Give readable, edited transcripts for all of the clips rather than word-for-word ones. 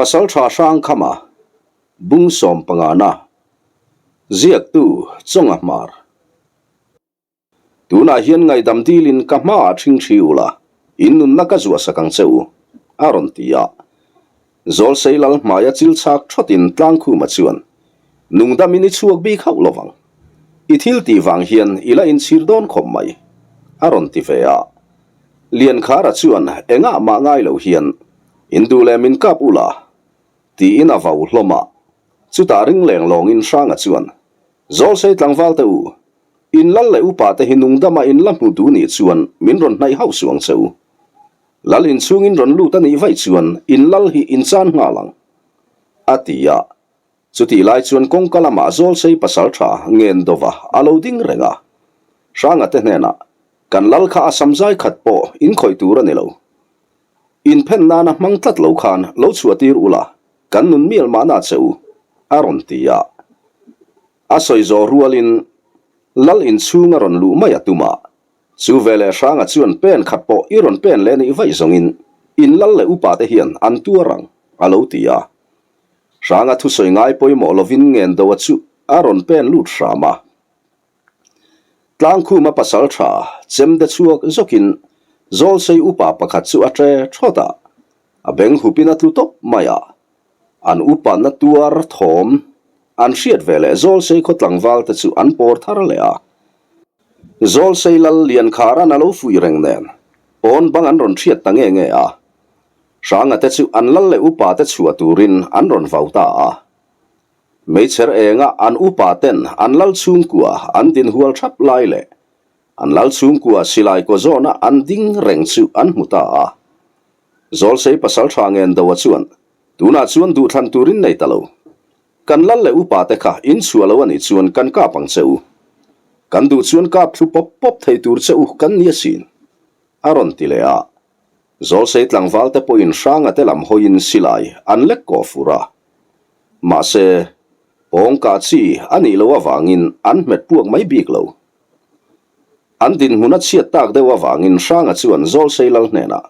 Pasalṭha Hrangkhama, Bung Sawmpangana, Ziaktu Chawnga Hmar. Tunah hian ngaihdam dilin ka hmaah ṭhingṭhi ula, in nunna ka zuahsak ang che u, a rawn ti a. Zawlsei lal hmaia chil chhak ṭhawtin Tlangkhuma chuan, Nungdamin i chhuak bik hauh lo vang. I thil tih vang hian i la inchhir dawn khawp mai, a rawn ti ve a. Liankhara chuan engah mah ngai lo hian, In duh leh min kap ula, tiin a vau hlawm a. Chutah ring leng lawngin Hranga chuan, Zawlsei tlangval te u, in lal leh upa te hi nungdama in la hmu duh nih chuan min rawn hnaih hauh suh ang che u. Lal inchhungin rawn lut a nih vaih chuan in lal hi in chan nghal ang, a ti a. Chutih lai chuan kawngka lamah Zawlsei pasal tha ngen dova a lo ding reng a. Hranga te hnenah, Kan lal kha a samzai khat pawh in khawih tur a ni lo. Inphen nana hmang tlat lo khan lo chhuahtir ula, kan nun mial mahna che u, a rawn ti a. A sawi zawh rualin Lal inchhung a rawn luh mai a tum a. Chu veleh Hranga chuan pen khat pawh i rawn pen leh nih vaih zawngin in lal leh upa te hian an tuar ang, a lo ti a. Hranga thusawi ngai pawimawh lovin Ngendoa chu a rawn pen lut hram a. Tlangkhuma pasal tha chem te chhuak zawkin Zawlsei upa pakhat chu a ṭe ṭhawt a, a beng hupin a tlu tawp mai a. An upa na tuar thawm an hriat ve leh Zawlsei khaw tlangval te chu an pawr thar leh a. Zawlsei lal Liankharan a lo fuih reng nen pawn bang an rawn hriat ta nge nge a. Hranga te chu an lal leh upa te chhuah turin an rawn vau ta a. Meichher enga an upa ten an lal chhungkua an din hual thap lai leh an lal chhungkua silai kaw zawna an ding reng chu an hmu ta a. Zawlsei pasaltha Ngendoa chuan, Tunah chuan duhthlan turin nei ta lo. Kan lal leh upa te kha in chhuah lo a nih chuan kan kap ang che u. Kan duh chuan kap thlu pawp pawp thei tur che u kan ni asin, a rawn ti leh a. Zawlsei tlangval te pawhin Hranga te lam hawiin silai an lek kawh fur a. Mahse, pawngka chi a nih loh avangin an hmet puak mai bik lo. An dinhmun a chhiat tak deuh avangin Hranga chuan Zawlsei lal hnenah,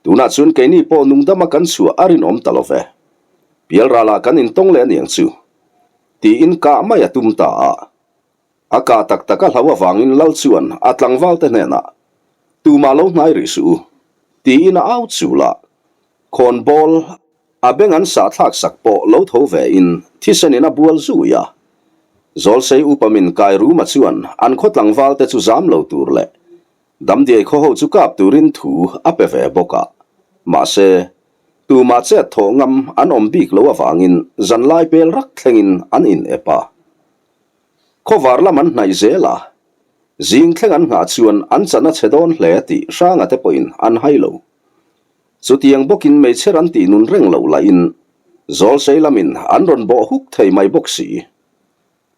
Tunah chuan keini pawh nungdama kan chhuah a rinawm ta lo ve. Pialralah kan intawng leh aniang chu, tiin kah mai a tum ta a. A kah tak tak a hlau avangin lal chuan a tlangvalte hnenah, Tumah lo hnai rih suh u, tiin a au chul a. Khawnbawl A beng an sahthlak sak pawh lo tho ve in thisen in a bual zui a. Zawlsei upa min kai Ruma chuan an khaw tlangval te chu zam lo tur leh Damdiai khaw ho chu kap turin thu a pe ve bawk a. Mahse, tumah chet thawh ngam an awm bik lo avangin zanlai pel rak thlengin an in ep a. Khawvar lam an hnaih zel a, zing thleng an nghah chuan an chan a chhe dawn hle tih Hranga te pawhin an hai lo. Chutiang bawkin meichher an tih nun reng loh lahin Zawlsei lamin an rawn bawh huk thei mai bawk si.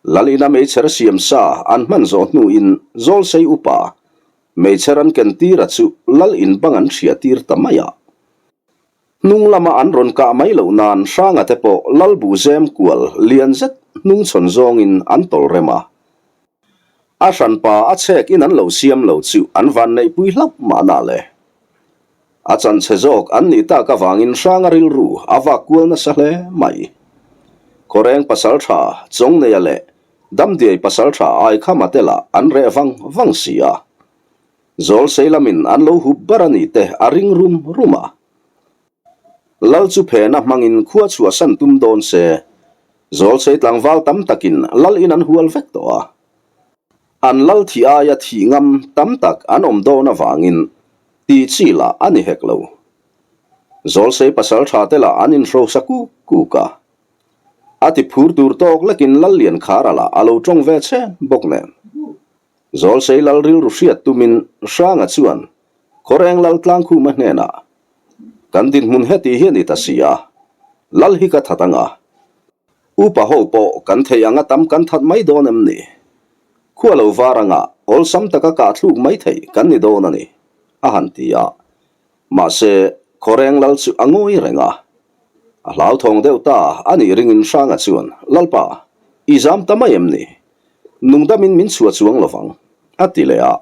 Lalina meichher siam sa an hman zawh hnuin Zawlsei upa meichher an ken tira chu Lal in bang an hria tir ta mai a. Hnung lama an rawn kah mai loh nan Hranga te pawh Lal buhzem kual lian zet hnungchhawn zawngin an tawlh rem a. A hranpa a chhek in an lo siam lo chu an van neihpui hlauh mahna le. A chanchhe zawk an nih tak avangin Hranga rilru a vak kual nasa hle mai. Khawreng pasal tha Chawngneia leh Damdiai pasal tha Aikhama te lah an reh vang vang si a. Zawlsei lamin an lo hup ber a nih te a ring rum rum a. Lal chu phena hmangin khua chhuahsan tum dawn se, Zawlsei tlangval tam takin lal in an hual vek tawh a. An lal thih aia thih ngam tam tak an awm dawn avangin tih chi lah a ni hek lo. Zawlsei pasal tha te lah an inhrosa kuk kuk a. A ti phur tur tawk lekin Lal Liankhara lah a lo tawng ve chhen bawk nen. Zawlsei lal rilru hriat tumin Hranga chuan Khawreng lal Tlangkhuma hnenah, Kan dinhmun heti hi a ni ta si a, lal hi ka that ang a. Upa ho pawh kan thei anga tam kan that mai dawn em ni? Khua lo var anga awlsam taka kah thluk mai theih kan ni dawn a ni, a han ti a. Mahse, Khawreng lal chu a ngawi reng a. A hlauthawng deuh ta a nih ringin Hranga chuan, Lalpa, i zam ta mai em ni? Nungdamin min chhuah chuang lovang, a ti leh a.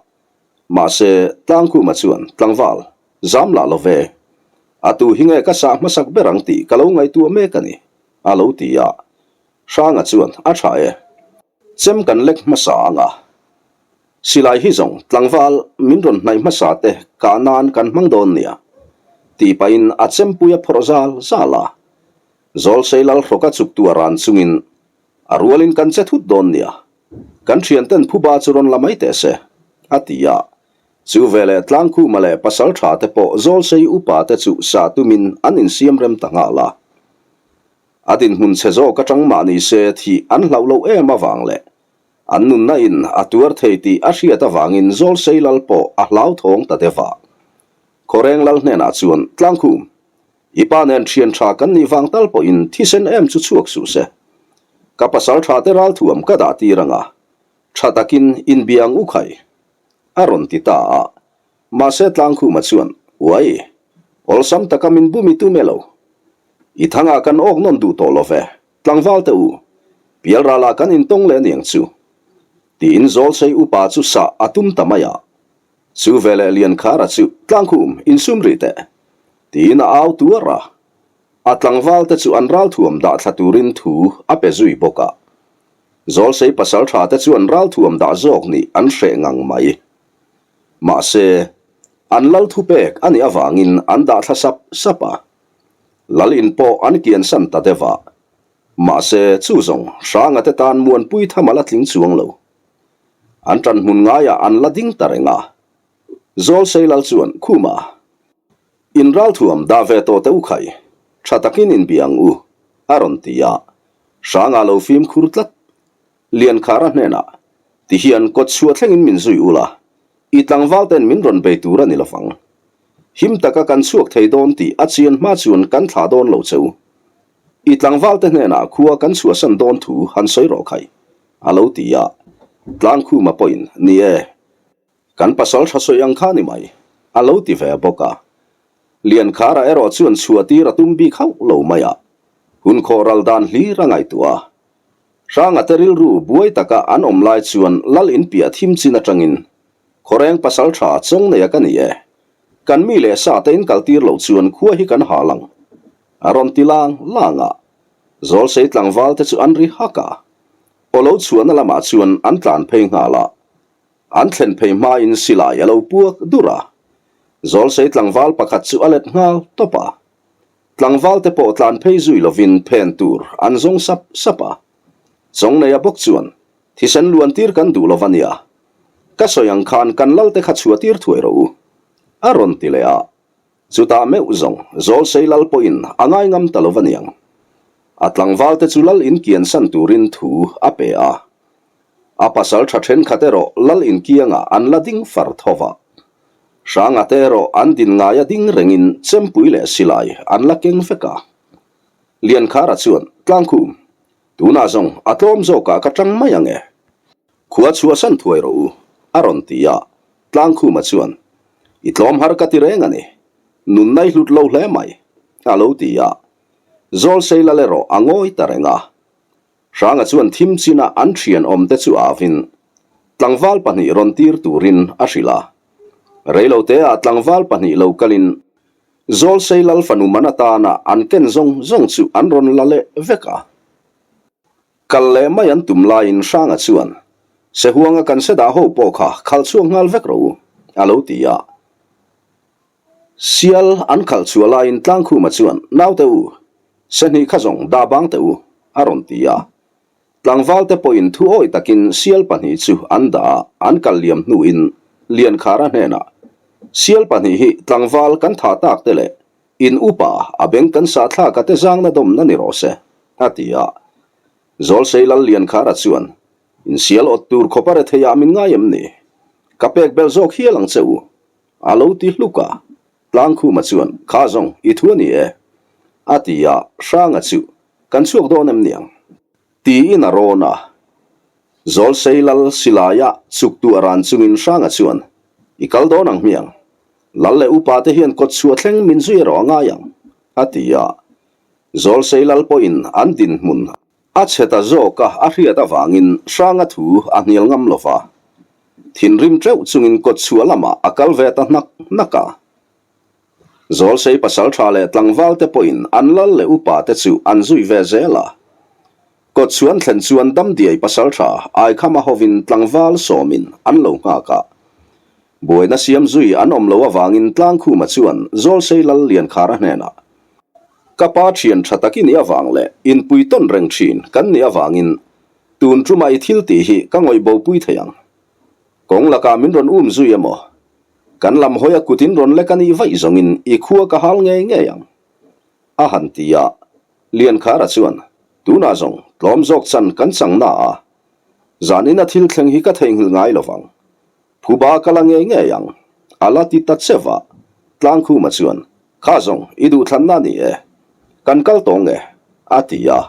Mahse, Tlangkhuma chuan, Tlangval, zam lah lo ve. A tu hi nge ka sah hmasak ber ang tih ka lo ngaihtuah mek a ni, a lo ti a. Hranga chuan a tha e. Chem kan lek hmasa ang a. Silai hi zawng tlangval min rawn hnaih hmasa te kah nan kan hmang dawn nia, tih pahin a chempui a phawrh zal zal a. Zawlsei lal hrawka chuktu a ran chungin a rualin kan che thut dawn nia, kan thianten phuba chu rawn la mai teh se, a ti a. Chu veleh Tlangkhuma leh Pasaltha te pawh Zawlsei upa te chu sah tumin an insiam rem ta nghal a. A dinhmun chhe zawk atang mah ni se thih an hlauh loh em avang leh an nunna in a tuar thei tih a hriat avangin Zawlsei lal pawh a hlauthawng ta deuh a. Khawreng lal hnenah chuan Tlangkhum, i pa nen thian tha kan nih vang tal pawhin thisen em chu chhuak suh se. Ka pasal tha te ralthuam ka dah tir ang a, tha takin inbia ang u khai. A rawn ti ta a. Mahse Tlangkhuma chuan, Uai, awlsam taka min bum i tum e lo. I thangah kan awk nawn duh tawh lo ve, tlangval te u. Pialralah kan intawng leh aniang chu. Tiin Zawlsei upa chu sah a tum ta mai a. Chu veleh Liankhara chu, Tlangkhum, insum rih teh. Tiin a au tuar a. A tlangval te chu an ralthuam dah thla turin thu a pe zui bawk a. Zawlsei pasal tha te chuan ralthuam dah zawk nih an hreh ngang mai. Mahse, an lal thupek a nih avangin an dah thla sap sap a. Lal in pawh an kiansan ta deuh a. Mahse, chu zawng Hranga te tan muanpui tham a la tling chuang lo. An ṭan hmun ngaiah an la ding ta reng a. Zawlsei lal chuan, Khuma, in ralthuam dah ve tawh teh u khai, ṭha takin inbia ang u, a rawn ti a. Hranga lo fimkhur tlat. Liankhara hnenah, Ti hian kawt chhuah thlengin min zui ula, i tlangval ten min rawn bei tur a ni lovang. Him taka kan chhuak thei dawn tih a chian hma chuan kan thlah dawn lo che u. I tlangval te hnenah khua kan chhuahsan dawn thu han sawi rawh khai, a lo ti a. Tlangkhuma pawhin, Ni e, kan pasal tha sawi ang kha ni mai, a lo ti ve bawk a. Liankhara erawh chuan chhuahtir a tum bik hauh lo mai a, hun khawh ral dan hlir a ngaihtuah a. Hranga te rilru buai taka an awm lai chuan lal in piah thim chin atangin Khawreng pasal tha chawng neia ka ni e, kan mi leh sa te in kaltir loh chuan khua hi kan hal ang, a rawn ti lang lang a. Zawlsei tlangval te chu an ri hak a, aw lo chhuahna lamah chuan an tlan phei nghal a. An thlen phei hmain silai a lo puak dur a, Zawlsei tlangval pakhat chu a let nghal tawp a. Tlangval te pawh tlan phei zui lovin phen tur an zawng sap sap a. Chawngneia bawk chuan, Thisen luan tir kan duh lo va nia. Ka sawi ang khan kan lal te kha chhuah tir thuai rawh u, a rawn ti leh a. Chutah meuh zawng Zawlsei lal pawhin a ngai ngam ta lo va niang. A tlangval te chu lal inkian san turin thu a pe a. A pasal tha thenkhat erawh lal inkiangah an la ding far tho va. Hranga te erawh an din ngaia ding rengin chempui leh silai an la keng vek a. Liankhara chuan, Tlangkhum, tunah zawng a tlawm zawkah ka tang mai ang e. Khua chhuahsan thuai rawh u, a rawn ti a. Tlangkhuma chuan, I tlawm har ka ti reng a ni. Nunna i hlut lo hle mai, a lo ti a. Zawlsei lal erawh a ngawi ta reng a. Hranga chuan thim china an thian awmte chu avin tlangval pahnih rawn tir turin a hrilh a. Reiloteah tlangval pahnih lo kalin Zawlsei lal fanu man atana an ken zawng zawng chu an rawn la leh vek a. Kal leh mai an tum laiin Hranga chuan, Sehuanga kan se dah ho pawh kha khalh chhuak nghal vek rawh u, a lo ti a. Sial an khalh chhuah laiin Tlangkhuma chuan, Naute u, sehnih kha zawng dah bang teh u, a rawn ti a. Tlangvalte pawhin thu awi takin sial pahnih chu an dah a, an kal liam hnuin Liankhara hnenah, Sial pahnih hi tlangval kan thah tak te leh in upa a beng kan sah thlak a te zangna dawmna ni rawh se, a ti a. Zawlsei Lal Liankhara chuan, In sial awt tur khawp a retheiah min ngai em ni? Ka pek belh zawk hial ang che u, a lo ti hluk a. Tlangkhuma chuan, Kha zawng, i thu a ni e, a ti a, Hranga chu, Kan chhuak dawn em niang? Tiin a rawn a. Zawlsei lal silaia chuktu a ran chungin Hranga chuan, I kal dawn ang hmiang. Lal leh upa te hian kawt chhuah thleng min zui erawh a ngai ang, a ti a. Zawlsei lal pawhin an dinhmun a chhe ta zawk a, a hriat avangin Hranga thu a hnial ngam lo va. Thinrim teuh chungin kawt chhuah lamah a kal ve ta hnak hnak a. Zawlsei pasalṭha leh tlangvalte pawhin an lal leh upate chu an zui ve zel a. Kawtchhuan thlen chuan Damdiai pasalṭha Aikhama hovin tlangval sawmin an lo nghak a. Buaina siam zui an awm lo avangin Tlangkhuma chuan Zawlsei lal Liankhara hnenah, Ka pa ṭhian ṭha tak i nih avang leh inpui tawn reng ṭhin kan nih avangin tun ṭuma i thil tih hi ka ngawih bopui thei ang. Kawng lakah min rawn um zui emaw? Kan lam hawi a kut in rawn lek a nih vaih zawngin i khua ka hal ngei ngei ang. A han ti a, Liankhara chuan, Tunah zawng tlawm zawk chan kan chang na a, zanin a thil thleng hi ka theihnghilh ngai lo vang. Phuba ka la ngei ngei ang. A la ti ta che va. Tlangkhuma chuan, Kha zawng, i duhthlanna a ni e. Kan kal tawng e, a ti a.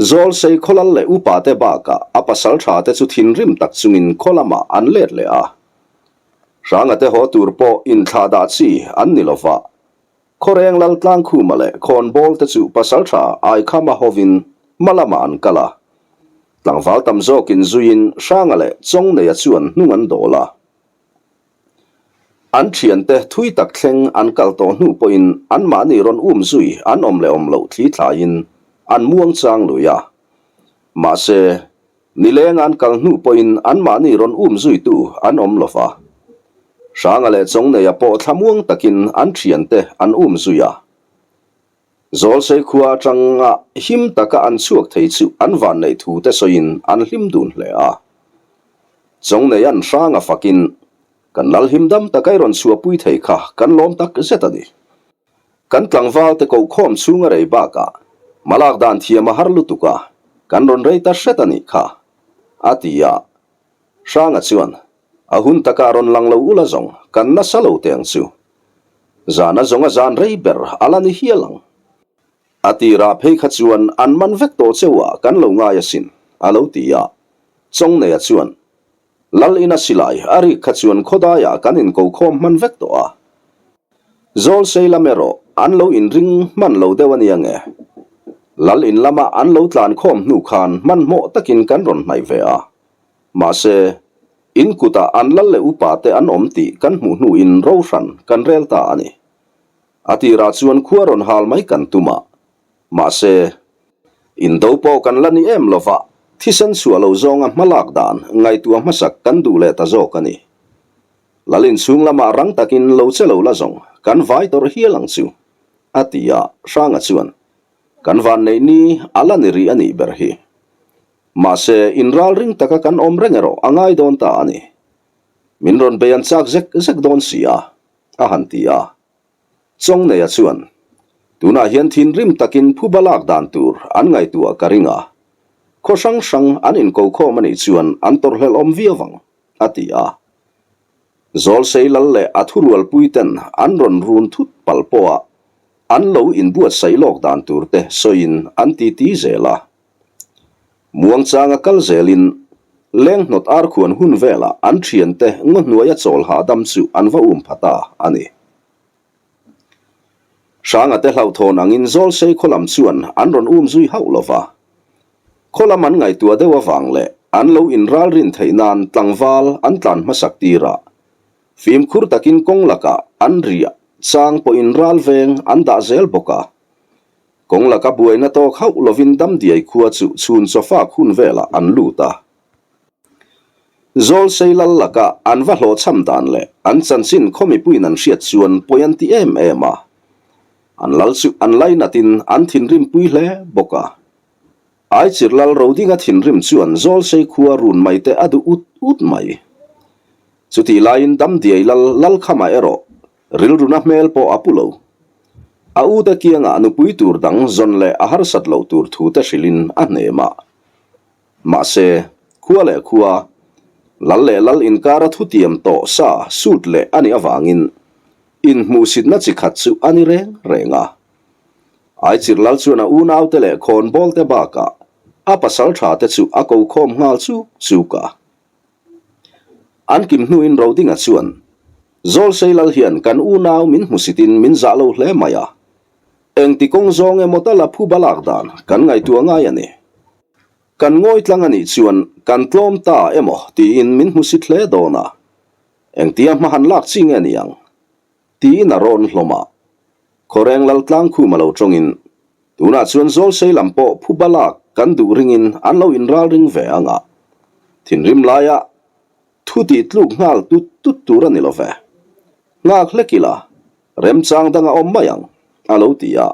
Zawlsei khawlal leh upate bakah a pasal tha te chu thinrim tak chungin khaw lamah an let leh a. Hranga te haw tur pawh inthlah dah chi an ni lo va. Khawreng lal Tlangkhuma leh Khawnbawl te chu pasal tha Aikhama hovin hma lamah an kal a. Tlangval tam zawkin zuiin Hranga leh Chawngneia chuan hnung an dawl a. An thiante thui tak thleng an kal tawh hnu pawhin anmahni rawn um zui an awm leh awm loh thli thlaiin an muang chang lui a. Mahse, nileng an kal hnu pawhin anmahni rawn um zuitu an awm lo va. Hranga leh Chawngneia pawh thlamuang takin an thiante an um zui a. Zawlsei khua atanga him taka an chhuak thei chu an vanneih thu te sawiin an hlim dun hle a. Chawngnei an hrang a fakin, Kan lal him dam taka i rawn chhuahpui thei kha kan lawm tak zet a ni. Kan tlangval te kohkhawm chhung a rei bakah hmalak dan thiam a har lutuk a, kan rawn rei ta hret a nih kha, a ti a. Hranga chuan, A hun takah rawn lang lo ula zawng, kan nasa lo teh ang chu. Zana zawnga zan rei ber a la ni hial ang. A tirah phei kha chuan an man vek tawh cheu a kan lo ngai asin, a lo ti a. Chawngneia chuan, Lal ina silai a rik kha chuan khawdaiah kan inkokhawm hman vek tawh a. Zawlsei lam erawh an lo inring hman lo deuh a nia nge? Lal in lama an lo tlankhawm hnu khan hmanhmawh takin kan rawn hnaih ve a. Mahse, in kutah an lal leh upate an awm tih kan hmuh hnuin ro hran kan rel ta a ni. A tirah chuan khua rawn hal mai kan tum a, mahse, indo pawh kan la ni em lova, thisen chhuah lo zawnga hmalak dan ngaihtuah hmasak kan duh leh ta zawk a ni. Lal inchhung lamah rang takin lo che lo la zawng kan vai tawrh hial ang chu, a ti a, Hranga chuan, Kan vanneih ni a la ni rih a nih ber hi. Mahse, inralring taka kan awm reng erawh a ngai dawn ta a ni. Min rawn bei an chak zek zek dawn si a, a han ti a. Chawngneia chuan, Tunah hian thinrim takin phuba lak dan tur an ngaihtuah ka ring a. Khaw hrang hrang an inkokhawm a nih chuan an tawrhhlelh awm viau ang, a ti a. Zawlsei lal leh a thurualpuiten an rawn run thut palh pawha an lo inbuatsaih lawk dan turte sawiin an titi zel a. Muangchanga kal zelin Lenghnawt arkhuan hun velah an thiante ngaw hnuaia chawl hahdam chu an va um pha ta a ni. Hranga te hlauhthawn angin Zawlsei khaw lam chuan an rawn um zui hauh lo va. Khaw lam an ngaihtuah deuh avang leh an lo inralrin theih nan tlangval an tlan hmasak tir a. Fimkhur takin kawng lakah an riah chang pawhin ral veng an dah zel bawk a. Kawng laka buaina tawk hauh lovin Damdiai khua chu chhun chawfak hun velah an lut a. Zawlsei lal laka an va hlawhchham dan leh an chanchin khaw mipuiin an hriat chuan pawi an ti em em a. An lal chu an lainatin an thinrim pui hle bawk a. Aichir lal Rodinga thinrim chuan Zawlsei khua run mai te a duh ut ut mai. Chutih laiin Damdiai lal Lalkhama erawh Rilruna hmel pawh a pu lo. A ute kiangah nupui tur dang zawn leh a harsat loh tur thute hrilhin a hnem a. Mahse, khua leh khua, lal leh lal inkara thutiam tawh sa sut leh a nih avangin inhmuhsitna chi khat chu a ni reng reng a. Aichir lal chuan a unaute leh khawnbawlte bakah a pasal thate chu a ko khawm nghal chuk chuk a. An kim hnuin Rodinga chuan, Zawlsei lal hian kan unau min hmusitin min zah lo hle mai a. Engti kawng zawng emaw tal a phu balak dan kan ngaihtuah ngai a ni. Kan ngawi tlang a nih chuan kan tlawm ta emaw tiin min hmusit hle dawn a. Engtia hma han lak chi nge ni ang? Tiin a rawn hlawm a. Khawreng lal tlangkhum a lo tawngin, Tunah chuan Zawlsei lam pawh phuba lak kan duh ringin an lo inralring ve ang a. Thinrim laia thu tih tluk nghal tut tut tur a ni lo ve. Nghak hlek ila, remchang dang a awm mai ang, a lo ti a.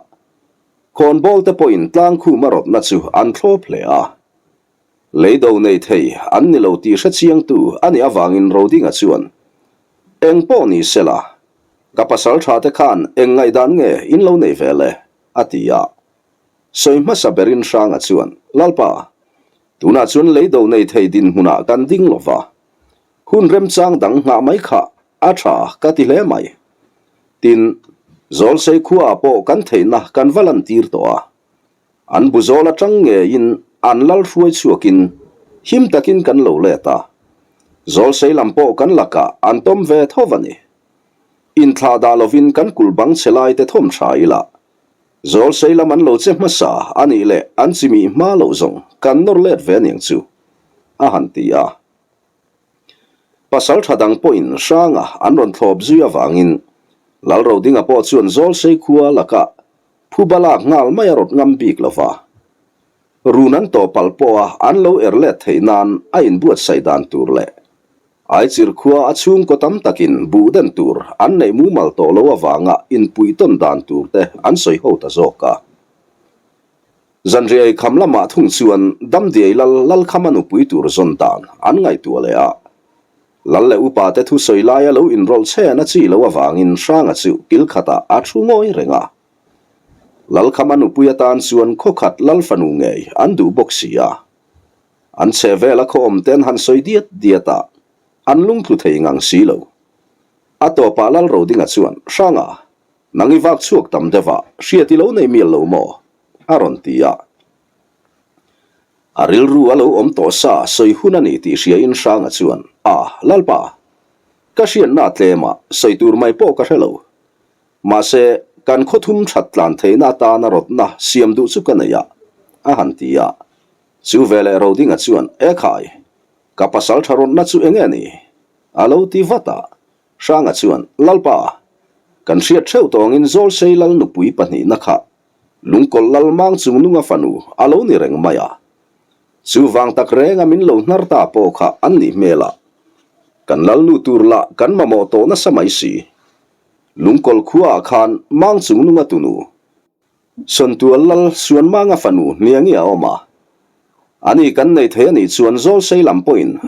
Khawnbawl te pawhin tlangkhum a rawtna chu an thlawp hle a. Leido nei thei an ni lo tih hre chiangtu a nih avangin Rodinga chuan, Eng pawh ni sela, ka pasal tha te khan eng ngaihdan nge in lo nei ve le? a ti a. Sawi hmasa berin Hranga chuan, Lalpa, tunah chuan leido nei thei dinhmunah kan ding lo va, hun remchang dang nghah mai kha a tha ka ti hle mai. Tin, Zawlsei khuaah pawh kan theihna kan va lantir tawh a, An bu zawl atang ngeiin an lal hruai chhuakin him takin kan lo let a, Zawlsei lam pawh kan lakah an tawm ve tho a ni. Inthlah dah lovin kan kulh bang chhe lai te thawm tha ila, Zawlsei lam an lo che hmasa a nih leh an chimih hma loh zawng kan nawr let ve aniang chu, a han ti a. Pasal tha dang pawhin Hranga an rawn thlawp zui avangin Lalrodinga pawh chuan Zawlsei khua lakah Phuba lak nghal mai a rawt ngam bik lo va. Run an tawh palh pawha an lo er let theih nan a inbuatsaih dan tur leh Aichir khua a chhungkaw tam takin buh den tur an neih mumal tawh lo avanga inpuih tawn dan tur te an sawi ho ta zawk a. Zanriai kham lamah thung chuan Damdiai lal Lalkhama nupui tur zawn dan an ngaihtuah leh a. Lal leh upa te thusawi laia lo inrawlh chhen a chi lo avangin Hranga chu kil khatah a thu ngawi reng a. Lalkhama nupui atan chuan khaw khat lal fanu ngei an duh bawk si a. An chhe vela khaw awm ten han sawi diat diat a, an lungtlu thei ngang si lo. A tawpah Lal Rodinga chuan, Hranga, nang i vak chhuak tam deuh a, hriat i lo nei mial lo maw? a rawn ti a. A rilru a lo awm tawh sa sawi hun a ni tih hriain Hranga chuan, A, Lalpa, ka hriatna tlema sawi tur mai pawh ka hre lo. Mahse, kan khawthum that tlan theihna atana rawtna siam duh chu ka nei a, a han ti a. Chu veleh Rodinga chuan, E khai, ka pasal tha rawtna chu eng nge ni? A lo ti vat a. Hranga chuan, Lalpa, kan hriat theuh tawngin Zawlsei Lal nupui pahnihna kha Lungkawlh lal mang chung nunga fanu a lo ni reng mai a. Chu vang tak renga min lo hnar ta pawh kha an nih hmel a. Kan lalnu tur lah kan mamawh tawh nasa mai si. Lungkawlh khuaah khan mang chung nunga tunu, Sawntual lal Suanmanga fanu hniangi a awm a. Ani kan nei thei a nih chuan Zawlsei lam pawhin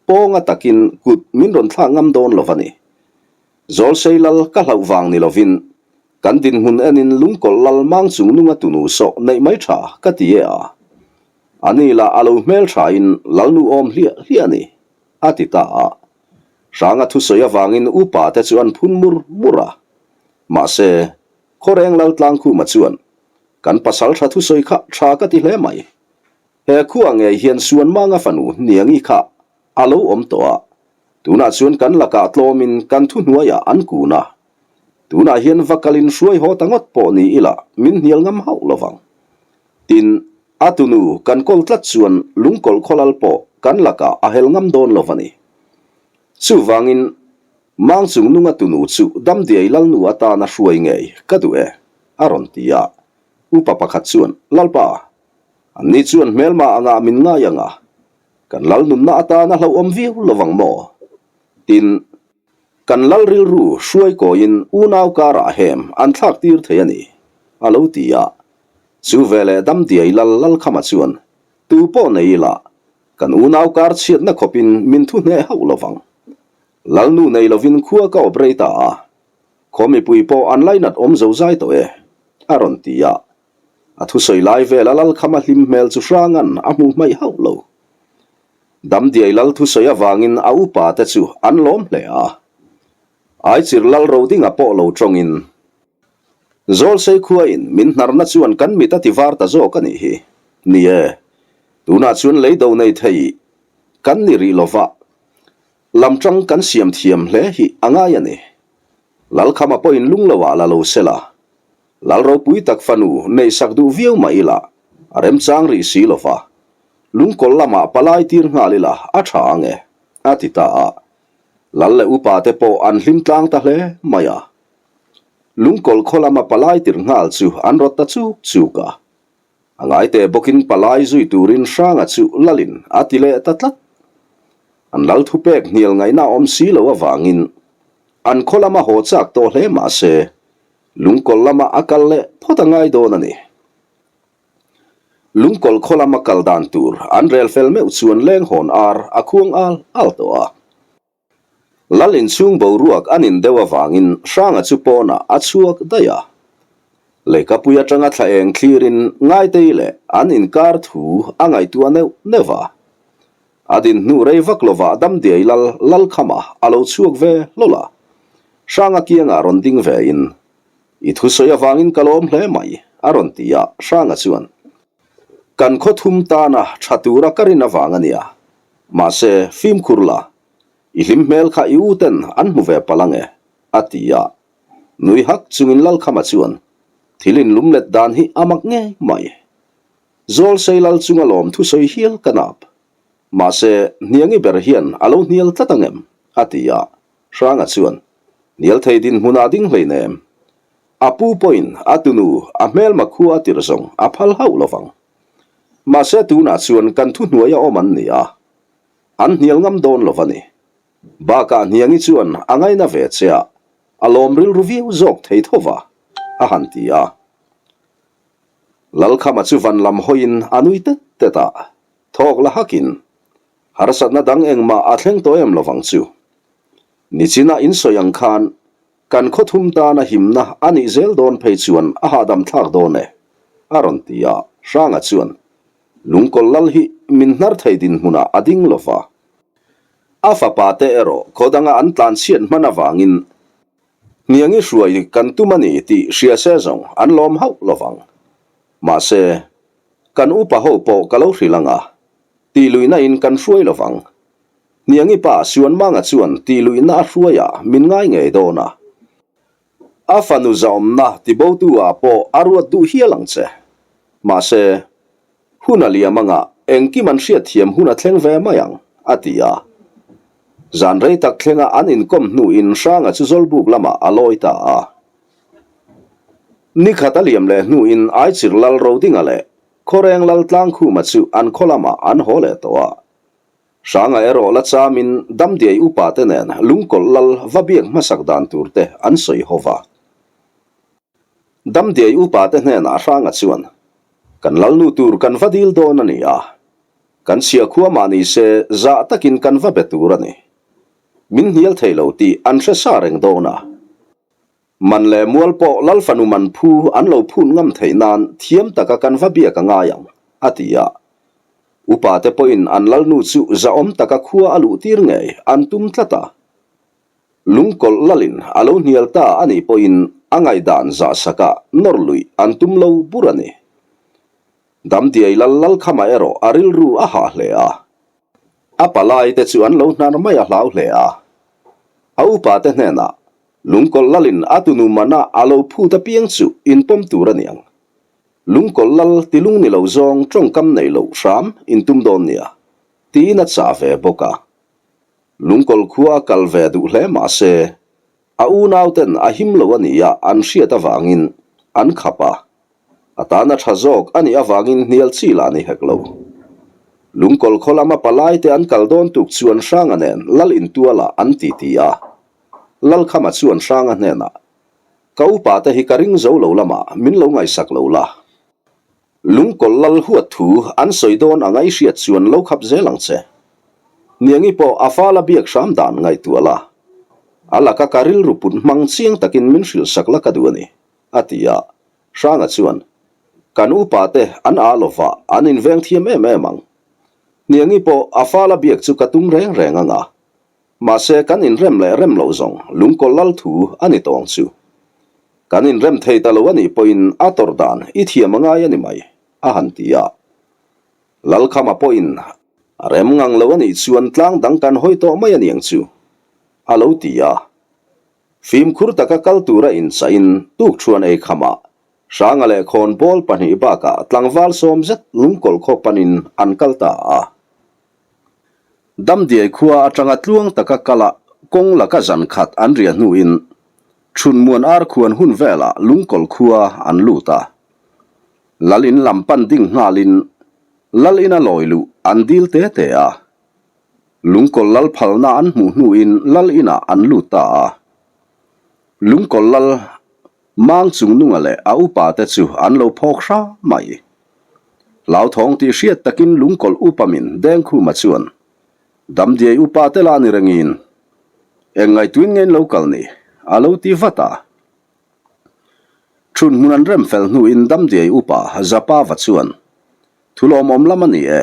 pawnga takin kut min rawn thlak ngam dawn lo va ni. Zawlsei lal ka hlauh vang ni lovin kan dinhmun enin lungkawlh lal mang chung nunga tunu sawh neih mai tha ka ti e a. A ni lah a lo hmel thain lalnu awm hliah hliah a ni, a ti ta a. Hranga thusawi avangin upa te chu an phun mur mur a. Mahse, Khawreng lal Tlangkhuma chuan, Kan pasal tha thusawi kha tha ka ti hle mai. He khuah ngei hian Suanmanga fanu Hniangi kha a lo awm tawh a, tunah chuan kan lakah tlawmin kan thuhnuaiah an kun a. Tunah hian va kalin hruai haw ta ngawt pawh ni ila min hnial ngam hauh lo vang. Tin, a tunu kan kawl tlat chuan lungkawlh khawlal pawh kan lakah a hel ngam dawn lo va ni. Chuvangin, Mang chung nunga tunu chu Damdiai Lalnu atana hruai ngei ka duh e, a rawn ti a. Upa pakhat chuan, Lalpa, anni chuan hmelma angah min ngai ang a, Kan lal nunna atan a hlauhawm viau lo vang maw? Tin, kan lal rilru hruai kawiin unau karah hem an thlak tir thei a ni, a lo ti a. Chu veleh Damdiai lal Lalkhama chuan, Tu pawh nei ila, kan unau kar chhiatna khawpin min thu hneh hauh lo vang. Lalnu nei lovin khua ka awp rei ta a, khaw mipui pawh an lainat awm zo zai tawh e, a rawn ti a. A thusawi lai vela Lalkhama hlim hmel chu Hranga'n a hmuh hmaih hauh lo. Damdiai Lal thusawi avangin a upa te chu an lawm hle a. Aichir Lal Rodinga pawh lo tawngin, Zawlsei khuain min hnarna chuan kan mit a ti var ta zawk a nih hi. Ni e, tunah chuan lei do nei thei kan ni rih lova, lamtang kan siam thiam hle hi a ngai a ni. Lalkhama pawhin lung loah la lo sela, Lal ropui tak fanu neihsak duh viau mah ila, a remchang rih si lo va. Lungkawl lamah palai tir nghal ila a tha ang e, a ti ta a. Lal leh upa te pawh an hlim tlang ta hle mai a. Lungkawlh khaw lama palai tir nghal chu an rawt ta chuk chuk a. A ngaite bawkin palai zui turin Hranga chu lalin a ti leh ta tlat. An lal thupek hnial ngaihna awm si lo avangin an khaw lama haw chak tawh hle mah se Lungkawlh lama a kal leh phawt a ngai dawn a ni. Lungkawlh khaw lama kal dan tur an rel fel meuh chuan lenghawn ar a khuang al al tawh a. Lal inchhung boruak a nin deuh avangin Hranga chu pawnah a chhuak daih a. Leikapui atanga thla eng thlirin Ngaitei leh an inkar thu a ngaihtuah neuh neuh a. A din hnu rei vak lovah Damdiai lal Lalkhama a lo chhuak ve hlawl a. Hranga kiangah rawn ding vein, I thusawi avangin ka lawm hle mai, a rawn ti a, Hranga chuan, Kan khaw thum tana tha tura ka rin avang a nia. Mahse, fimkhur la, i hlim hmel kha i u ten an hmu ve palh ang e, a ti a. Nui hak chungin Lalkhama chuan, Thil inlumlet dan hi a mak ngei mai. Zawlsei lal chunga lawm thusawi hial ka nap. Mahse, hniangi ber hian a lo hnial tlat ang em? a ti a. Hranga chuan, Hnial thei dinhmunah ding hleinem. A pu pawhin a tunu a hmelma khua a tirh zawng a phal hauh lovang. Mahse tunah chuan kan thuhnuai a awm an ni a, an hnial ngam dawn lo va ni. Bakah Hniangi chuan a ngaina ve che a, a lawm rilru viau zawk thei tho va, a han ti a. Lalkhama chu van lam hawiin a nui tet tet a, thawk la hakin, Harsatna dang engmah a thleng tawh em lovang chu. Nichina insawi ang khan Kan khaw thum tana himna a nih zel dawn phei chuan a hahdam thlak dawn e, a rawn ti a. Hranga chuan, Lungkawlh lal hi min hnar thei dinhmunah a ding lo va. A fapa te erawh khaw danga an tlan chhiat hman avangin hniangi hruai kan tum a ni tih hria se zawng an lawm hauh lo vang. Mahse, kan upa ho pawh ka lo hrilh ang a, tih luihna in kan hruai lo vang. Hniangi pa Suanmanga chuan tih luihna a hruaiah min ngai ngei dawn a. A fanu zaawmna tibotu ah pawh a ruat duh hial ang che. Mahse, hun a liam anga engkim an hriatthiam hun a thleng ve mai ang, a ti a. Zan rei tak thlenga an inkawm hnuin Hranga chu Zawlbuk lamah a lawi ta a. Nikhat a liam leh hnuin Aichir Lal Rodinga leh Khawreng Lal Tlangkhuma chu an khaw lamah an haw leh tawh a. Hranga erawh la chamin Damdiai upa te nen lungkawlh lal va biak hmasak dan tur te an sawi ho va. Damdiai upa te hnenah Hranga chuan, Kan lalnu tur kan va dil dawn a ni a, kan chhia khua mah ni se zah takin kan va be tur a ni. Min hnial thei lo tih an hre sa reng dawn a. Man leh mual pawh Lal fanu man phu an lo phut ngam theih nan thiam taka kan va biak a ngai ang, a ti a. Upa te pawhin an Lalnu chu zahawm taka khua a luh tir ngei an tum tlat a. Lungkawlh lalin a lo hnial ta a nih pawhin a ngaihdan zahsakah nawr luih an tum lo bur a ni. Damdiai lal Lalkhama erawh a rilru a hah hle a. A palai te chu an lo hnar mai a hlau hle a. A upa te hnenah Lungkawlh lalin a tunu mana a lo phut apiang chu inpawm tur a niang. Lungkawlh lal ti lung ni lo zawng tawngkam nei loh hram intum dawn nia, tiin a chah ve bawk a. Lungkawlh khua a kal ve duh hle mah se, a unauten a him lo a nia an hriat avangin an khap a. A tana tha zawk a nih avangin hnial chi lah ni hek lo. Lungkawlh khaw lama palaite an kal dawn tuk chuan Hranga nen lal intualah an titi a. Lalkhama chuan Hranga hnenah, Ka upa te hi ka ring zo lo lamah min lo ngaihsak lo la. Lungkawlh lal huat thu an sawi dawn anga i hriat chuan lo khap zel ang che. Niangi pawh a fala biak hram dan ngaihtuah la. A laka ka rilru put hmang chiang takin min hrilhsak la ka duh a ni, a ti a. Hranga chuan, Kan upa te an aa lova an inveng thiam em em ang. Niangi pawh a fala biak chu ka tum reng reng anga. Mahse, kan inrem leh rem loh zawng lungkawl lal thu a ni tawng chu. Kan inrem thei ta lo a nih pawhin a tawrh dan i thiam a ngai a ni mai, a han ti a. Lalkhama pawhin a rem ngang lo a nih chuan tlang dang kan hawi tawh mai a niang chu, a lo ti a. Fimkhur taka kal tura inchaihin tukṭhuan ei khamah Hranga leh khawnbawl pahnih bakah tlangval sawm zet lungkawlh khaw panin an kal ta a. Damdiai khua atanga tluang taka kala kawng laka zan khat an riah hnuin. Chhunmuan ar khuan hun velah Lungkawl khua an lut a. Lal in lam pan ding nghalin Lal ina lawi luh an dil te te a. Lungkawl lal phalna an hmuh hnuin Lal inah an lut ta a. Lungkawl lal Mang Chungnunga leh a upa te chu an lo phawk hra mai. Hlauthawng tih hriat takin Lungkawl upa min Dengkhuma chuan Damdiai upa te la ni rengin eng ngaihtuin nge in lo kal ni? a lo ti vat a. Chhun hmun an rem fel hnuin Damdiai upa Zapava chuan, Thu lawmawm lam a ni e.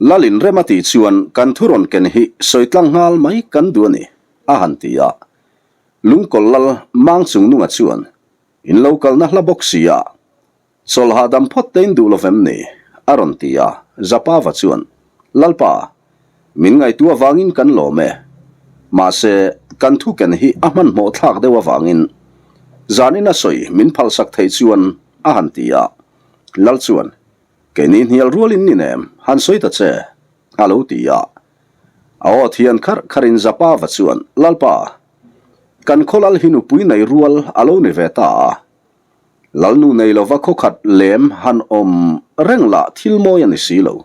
Lalin rem a tih chuan kan thu rawn ken hi sawi tlang nghal mai kan duh a ni, a han ti a. Lungkawl lal Mang Chungnunga chuan, In lo kalna hla bawk si a, Chawl hahdam phawt te in duh lo vem ni? a rawn ti a, Zapava chuan, Lalpa, min ngaihtu avangin kan lawm e. Mahse, kan thu ken hi a hmanhmawh thlak deuh avangin zanin a sawi min phalsak thei chuan a han ti a. Lal chuan, Keini hnial rualin ni nem, han sawi ta che, a lo ti a. A aw thian kharh kharhin Zapava chuan, Lalpa, kan khaw lal hi nupui nei rual a lo ni ve ta a. Lalnu nei lova khawkhat lem han awm reng lah thil mawi a ni si lo.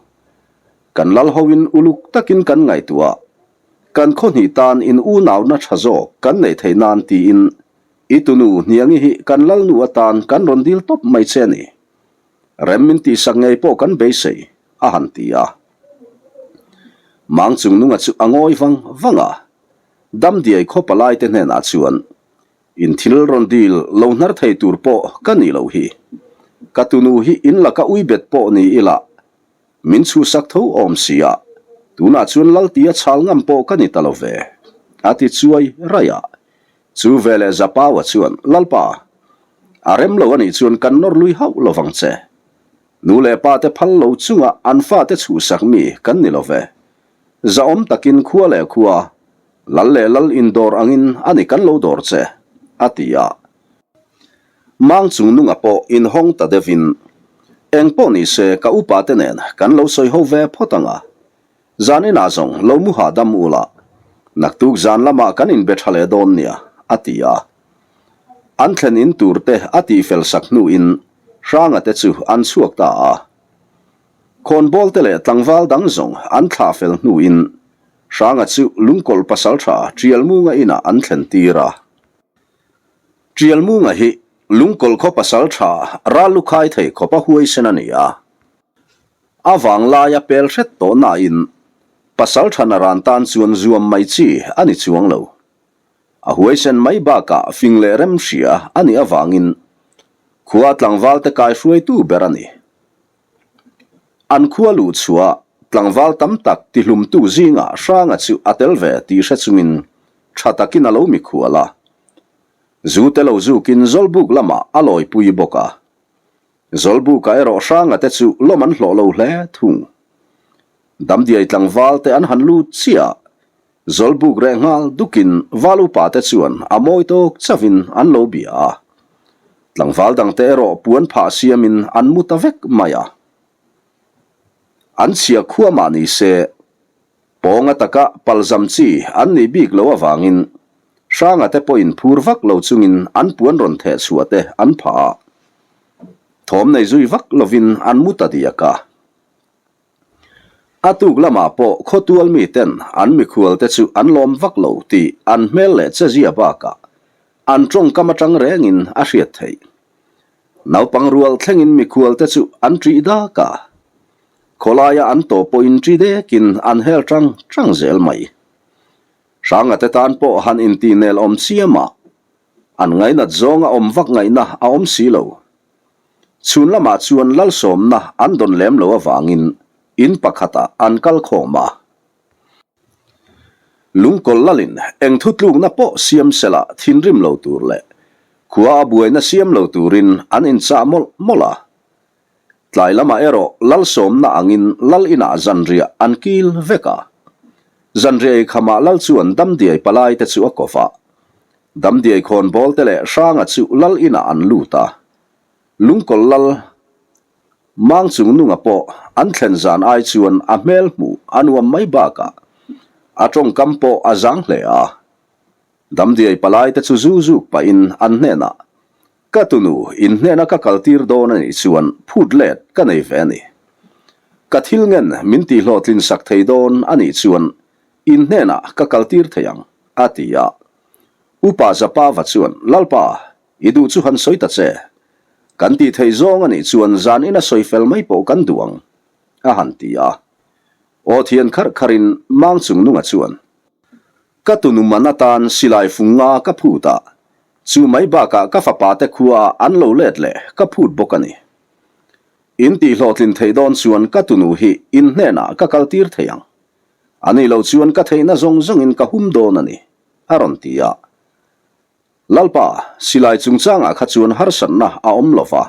Kan lal hoin uluk takin kan ngaihtuah a, kan khaw hnih tan in unauna tha zawk kan neih theih nan tiin i tunu Hniangi hi kan lalnu atan kan rawn dil tawp mai che a ni. Rem min tihsak ngei pawh kan beisei, a han ti a. Mang Chungnunga chu a ngawi vang vang a, Damdiai khaw palaite hnenah chuan In thil rawn dil lo hnar thei tur pawh ka nih loh hi. Ka tunu hi in laka ui bet pawh ni ila min chhuhsak tho awm si a, tunah chuan Laltia chhal ngam pawh ka ni ta lo ve, a ti chuai raih a. Chu veleh Zapaua chuan, Lalpa, a rem lo a nih chuan kan nawr lui hauh lo vang che. Nu leh pa te phal lo chunga an fate chhuhsak mi kan ni lo ve. Zahawm takin khua leh khua, lal leh lal indawr angin a ni kan lo dawr che, a ti a. Mang chung nunga pawh inhawng ta deuhin, Eng pawh ni se ka upa te nen kan lo sawi ho ve phawt ang a, zan inah zawng lo mu hahdam ula, naktuk zan lamah kan inbe tha leh dawn nia, a ti a. An thlen in tur te a tihfel sak hnuin Hranga te chu an chhuak ta a. Khawnbawl te leh tlangval dang zawng an thlah fel hnuin Hranga chu Lungkawlh pasaltha Tialmunga inah an thlen tir a. Tialmunga hi Lungkawlh khaw pasaltha ral lu khai thei khawpa huaisen a ni a. A vanglaia pel hret tawh nain pasaltha naran tan chuan zuam mai chi a ni chuang lo. A huaisen mai bakah fing leh rem hria a nih avangin khua tlangval te kaihruaitu ber a ni. An khua luh chhuah tlangval tam tak tihlumtu zingah Hranga chu a tel ve tih hre chungin tha takin a lo mikhual a. Zu te lo zukin Zawlbuk lamah a lawipui bawk a. Zawlbukah erawh Hranga te chu lawm an hlawh lo hle thung. Damdiai tlangval te an han lut chiah. Zawlbuk reh nghal dukin val upa te chuan a mawi tawk chauhin an lo bia a. Tlangval dangte erawh puan phah siamin an mu ta vek mai a. An chhia khua mah ni se, pawnga taka palzam chi an nih bik loh avangin Hranga te pawhin phur vak lo chungin an puan rawn theh chhuah te an phah a. Thawm nei zui vak lovin an mu ta diak a. A tuk lamah pawh khawtual miten an mikhualte chu an lawm vak lo tih an hmel leh chezia bakah an tawngkam atang rengin a hriat theih. Naupang rual thlengin mikhualte chu an ṭih dak a, khawlaia an tawh pawhin ṭi dekin an hel ṭang ṭang zel mai. Hrangate tan pawh han intihnel awm chiam a, an ngainat zawnga awm vak ngaihna a awm si lo. Chhun lamah chuan lalsawmna an dawn lem lo avangin in pakhatah an kal khawm a. Lungkawl lalin eng thutlukna pawh siam sela thinrim lo tur leh khua a buaina siam lo turin an inchah mawlh mawlh a. Tlai lamah erawh lalsawmna angin lal inah zanriah an kil vek a. Zanriah eikhamah lal chuan damdiai palai te chu a kawp a. Damdiai khawnbawl te leh Hranga chu lal inah an lut a. Lungkawl lal Mang chung nunga pawh an thlen zan ai chuan a hmel hmuh a nuam mai bakah a tawngkam pawh a zang hle a. Damdiai palaite chu zu zuk pahin an hnenah, Ka tunu, in hnena ka kaltir dawn a nih chuan phut let ka nei ve a ni. Ka thil ngen min tihhlawhtlin sak thei dawn a nih chuan in hnenah ka kaltir thei ang, a ti a. Upa Zapava chuan, Lalpa, i duh chu han sawi ta che. Kan tih theih zawng a nih chuan zan ina sawi fel mai pawh kan duh ang, a han ti a. Aw thian kharh kharhin Mang Chungnunga chuan, Ka tunu man atan silai fung nga ka phut a, chu mai bakah ka fapa te khua an lo let leh ka phut bawk a ni. In tih hlawhtlin theih dawn chuan ka tunu hi in hnenah ka kal tir thei ang. A nih loh chuan ka theihna zawng zawngin ka hum dawn a ni, a rawn ti a. Lalpa, silai chungchangah kha chuan harsatna a awm lo va.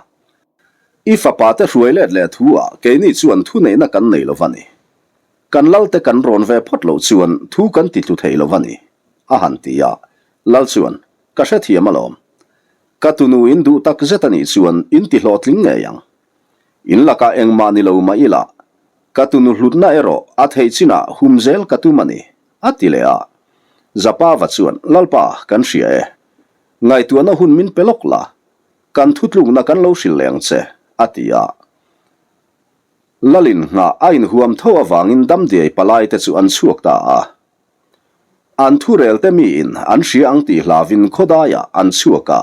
I fapa te hruai let leh thu ah keini chuan thuneihna kan nei lo va ni. Kan Lalte kan rawn ve phawt loh chuan thu kan ti tlu thei lo va ni, a han ti a. Lal chuan, Ka hrethiam alawm. Ka tunu in duh tak zet a nih chuan in ti hlawhtling ngei ang. In lakah engmah ni lo mah ila, ka tunu hlutna erawh a theih chinah hum zel ka tum a ni, a ti leh a. Zapava chuan, Lalpa, kan hria e. Ngaihtuahna hun min pe lawk la, kan thutlukna kan lo hrilh leh ang che, a ti a. Lalin nghah a inhuam tho avangin Damdiai palaite chu an chhuak ta a. An thurelte miin an hria ang tih hlavin khawdaiah an chhuak a,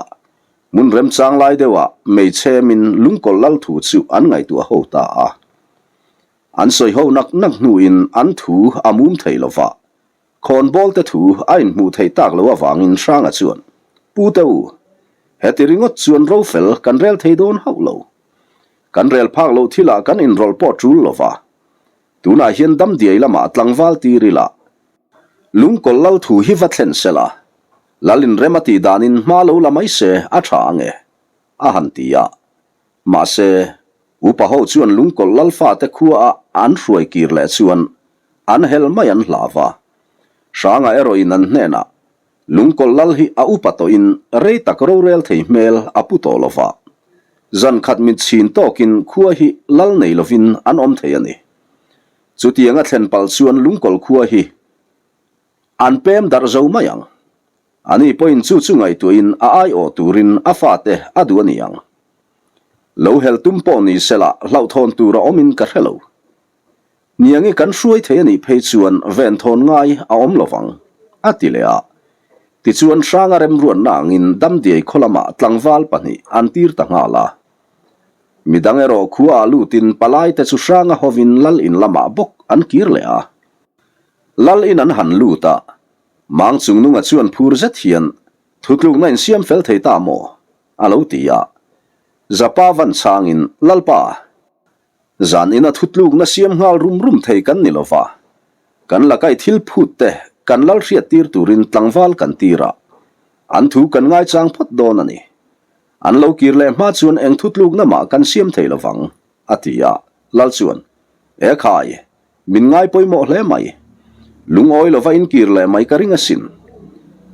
hmun remchang lai deuhah meichhemin lungkawlh lal thu chu an ngaihtuah ho ta a. An sawi ho nak nak hnuin an thu a mum thei lo va, khawnbawlte thu a inhmuh theih tak loh avangin Hranga chuan, Pu te u, heti ringawt chuan rofel kan rel thei dawn hauh lo. Kan rel phak loh thilah kan inrawlh pawh tul lo va, tunah hian Damdiai lamah tlangval tir ila, lungkawlh lal thu hi va thlen se la, lal inrem a tih danin hma lo la mai se a tha ang e, a han ti a. Mahse, upa ho chuan lungkawlh lal fate khuaah an hruai kir leh chuan an hel mai an hlau va. Hranga erawhin an hnenah Lungkawlh lal hi a upa tawhin rei tak rorel thei hmel a pu tawh lo va. Zan khat mit chhin tawkin khua hi lal nei lovin an awm thei a ni. Chutianga thlen palh chuan Lungkawlh khua hi an pem darh zo mai ang. Ani pawhin chu chu ngaihtuahin a aiawh turin a fate a duh a ni ang. Lo hel tum pawh ni sela hlauhthawn tur a awmin ka hre lo. Niangi kan hruai thei a nih phei chuan venthawn ngai a awm lo vang, a ti leh a. Tichuan Hranga remruatna angin Damdiai khaw lamah tlangval pahnih an tir ta nghal a. Midang erawh khuaah lutin palaite chu Hranga hovin Lal in lamah bawk an kir leh a. Lal in an han lut a, Mang Chungnunga chuan phur zet hian, Thutlukna insiam fel thei ta maw? a lo ti a. Zapa van changin, Lalpa! Zan ina thutlukna siam nghal rum rum thei kan ni lova, kan lakai thil phut te kan lal hriat tir turin tlangval kan tir a, an thu kan ngaichang phawt dawn a ni. An lo kir leh hma chuan eng thutlukna mah kan siam thei lovang, a ti a. Lal chuan, E khai, min ngai pawimawh hle mai. Lungawi lova in kir leh mai ka ring asin.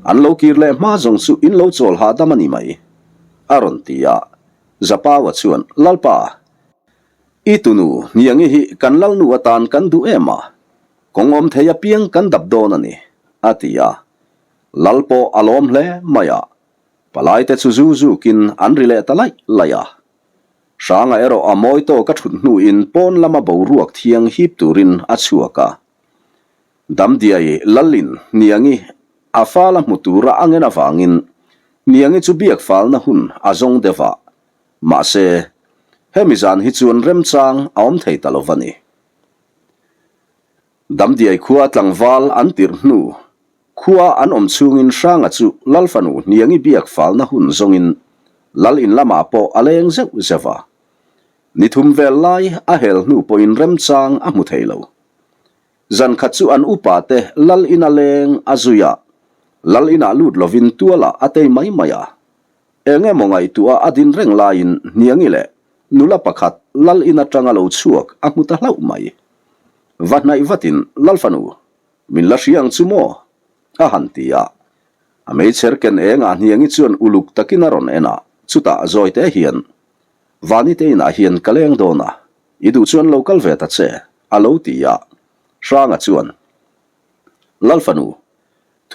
An lo kir leh hma zawng chu in lo chawl hahdam a ni mai, a rawn ti a. Zapaua chuan, Lalpa, i tunu Hniangi hi kan lalnu atan kan duh em a, kawng awm thei apiang kan dap dawn a ni, a ti a. Lal pawh a lawm hle mai a, palaite chu zu zukin an ri leh ta laih laih a. Hranga erawh a mawi tawk a thut hnuin pawn lama boruak thiang hip turin a chhuak a. Damdiai Lalin Hniangi a fal a hmu tura a ngen avangin Hniangi chu biak falna hun a zawng deuh a, mahse, hemi zan hi chuan remchang a awm thei ta lo va ni. Damdiai khua tlangval an tirh hnu, khua an awm chhungin Hranga chu Lal fanu Hniangi biak falna hun zawngin Lal in lamah pawh a leng zeuh zeuh a. Ni thum vel lai a hel hnu pawhin remchang a hmu thei lo. Zan khat chu an upa te Lal ina leng a zui a, Lal inah lut lovin tualah a tei mai mai a. Eng emaw ngaihtuah a din reng laiin Hniangi leh nula pakhat Lal in atanga lo chhuak a hmu ta hlauh mai. Va hnaih vatin, Lal fanu, min la hria ang chu maw? a han ti a. A meichher ken engah Hniangi chuan uluk takin a rawn en a, chutah zawite hian, Vanite inah hian ka leng dawn a, i duh chuan lo kal ve ta che, a lo ti a. Hranga chuan, Lal fanu,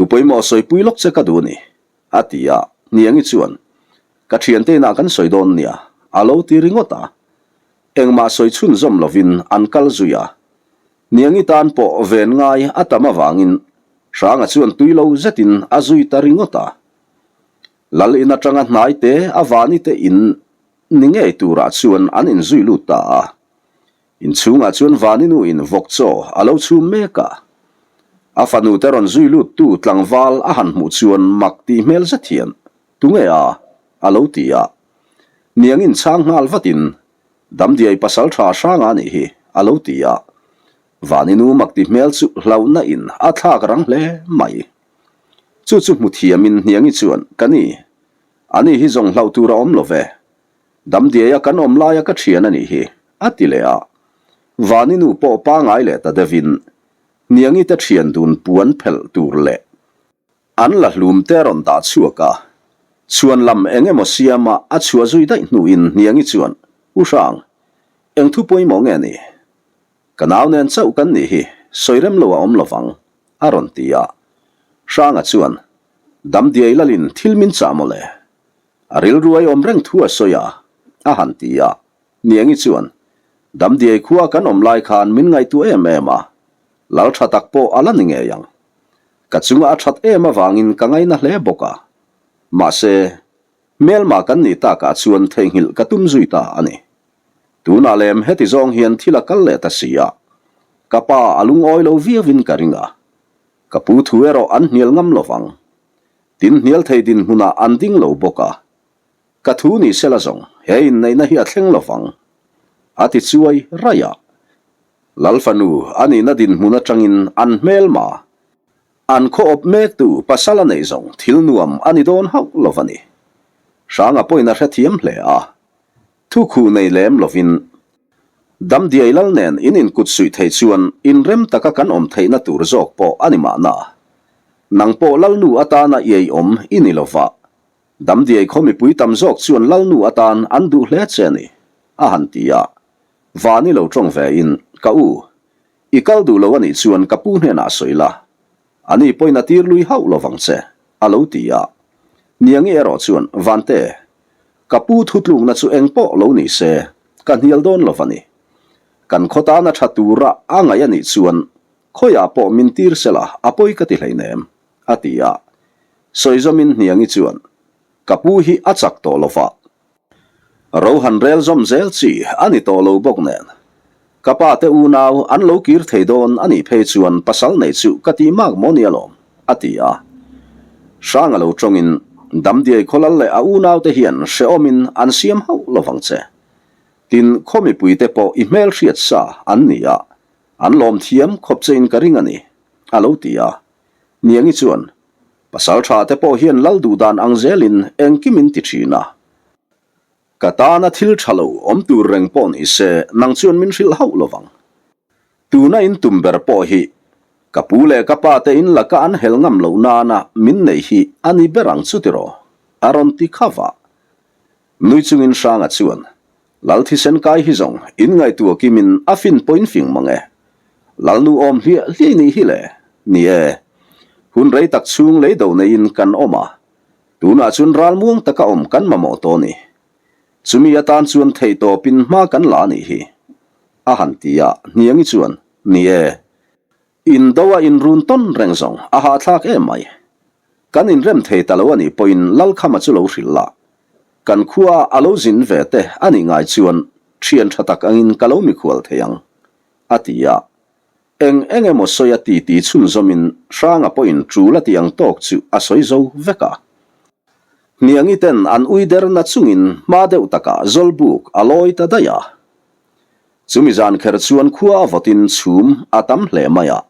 Thu pawimawh sawipui lawk che ka duh a ni, a ti a. Hniangi chuan, Ka thiante inah kan sawi dawn nia, a lo ti ringawt a. Engmah sawi chhunzawm lovin an kal zui a. Hniangi tan pawh ven ngai a tam avangin Hranga chuan tui lo zetin a zui ta ringawt a. Lal in atanga hnai te a vani te in ni ngei turah chuan an inzui lut ta a. Inchhungah chuan vani nu in vawk chaw a lo chhum mek a. A fanu te rawn zui lut tu tlangval a han hmuh chuan mak tih hmel zet hian, Tunge a? a lo ti a. Niang inchhang nghal vatin, Damdiai pasal tha hranga a nih hi, a lo ti a. Vani nu mak ti hmel chu hlauhna in a thlak rang hle mai. Chu chu hmu thiamin Hniangi chuan, Ka ni, ani hi zawng hlauh tur a awm lo ve. Damdiaia kan awm laia ka thian a nih hi, a ti leh a. Vani nu pawh pangai leh ta deuhin Hniangi te thian dun puan phelh tur leh An la hlum te rawn dah chhuak a, chhuan lam eng emaw siama a chhuah zui daih hnuin Hniangi chuan, U Hrang, eng thu pawimawh nge ni? Ka nau nen chauh kan nih hi, sawi rem lo a awm lovang, a rawn ti a. Hranga chuan, Damdiai lalin thil min chah mawle. A rilru ai awm reng thu a sawi a, a han ti a. Hniangi chuan, Damdiai khua kan awm lai khan min ngaihtuah em em a, lal tha tak pawh a la ni ngei ang. Ka chunga a that em avangin ka ngaina hle bawk a. Mahse, hmelma kan nih takah chuan theihnghilh ka tum zui ta a ni. Tunah lem heti zawng hian thil a kal leh ta si a, ka pa a lungawi lo viauin ka ring a. Ka pu thu erawh an hnial ngam lo vang. Tin hnial thei dinhmunah an ding lo bawk a. Ka thu ni sela zawng, he inneihna hi a thleng lo vang, a ti chuai raih a. Lal fanu a nihna dinhmun atangin an hmelma, an khaw awp mektu pasal a neih zawng thil nuam a ni dawn hauh lo va ni. Hranga pawhin a hrethiam hle a, thu khuh nei lem lovin, Damdiai lal nen in inkut suih thei chuan inrem taka kan awm theihna tur zawk pawh a ni mahna. Nang pawh lalnu atana iaiawm i ni lova, Damdiai khaw mipui tam zawk chuan Lalnu atan an duh hle che a ni, a han ti a. Vani lo tawng ve in, Ka u, i kal duh lo a nih chuan ka pu hnenah sawi la, ani pawhin a tir lui hauh lovang che, a lo ti a. Niangi erawh chuan, Vante, ka pu thutlukna chu eng pawh lo ni se, ka hnial dawn lo va ni. Kan khaw tana tha tura a ngaih a nih chuan khawiah pawh min tir sela a pawi ka ti hleinem. a ti a. Sawizawmin Hniangi chuan, Ka pu hi a chak tawh lo va. Ro han rel zawm zel chi a ni tawh lo bawk nen. Ka pa te unau an lo kir thei dawn a nih phei chuan pasal neih chu ka tih mak maw nia lawm, a ti a. Hranga lo tawngin, Damdiai khawlal leh a unaute hian hrehawmin an siam hauh lo vang che. Tin, khaw mipuite pawh i hmelhriat sa an ni a, an lawm thiam khawp chein ka ring a ni, a lo ti a. Niangi chuan, Pasal tha te pawh hian lal duh dan ang zelin engkim in ti thin a. Ka tana thil tha lo awm tur reng pawh ni se nang chuan min hrilh hauh lo vang. Tuna in tum ber pawh hi ka pu leh ka pa te in laka an hel ngam loh nana min neih hi a ni ber ang chu tiraw? a rawn ti kha vah. Nui chungin Hranga chuan, Lal thisen kai hi zawng in ngaihtuah kimin a fin pawhin fing mang e. Lalnu awm hliah hliah nih hi le. Ni e. Hun rei tak chhung lei do neiin kan awm a. Tunah chuan ralmuang taka awm kan mamawh tawh ni. Chumi atan chuan theihtawpin hma kan la nih hi. A han ti a, Hniangi chuan, Ni e. Indo a inrun tawn reng zawng a hahthlak em mai. Kan inrem thei ta lo a nih pawhin Lalkhama chu lo hrilh la. Kan khua a lo zin ve te a nih ngai chuan thian tha tak angin ka lo mikhual thei ang, a ti a. Eng eng emaw sawi a ti ti chhunzawmin Hranga pawhin tul a tih ang tawk chu a sawi zo vek a. Hniangi ten an ui derna chungin hma deuh takah Zawlbuk a lawi ta daih a. Chumi zan kher chuan khua a vawtin chhum a tam hle mai a.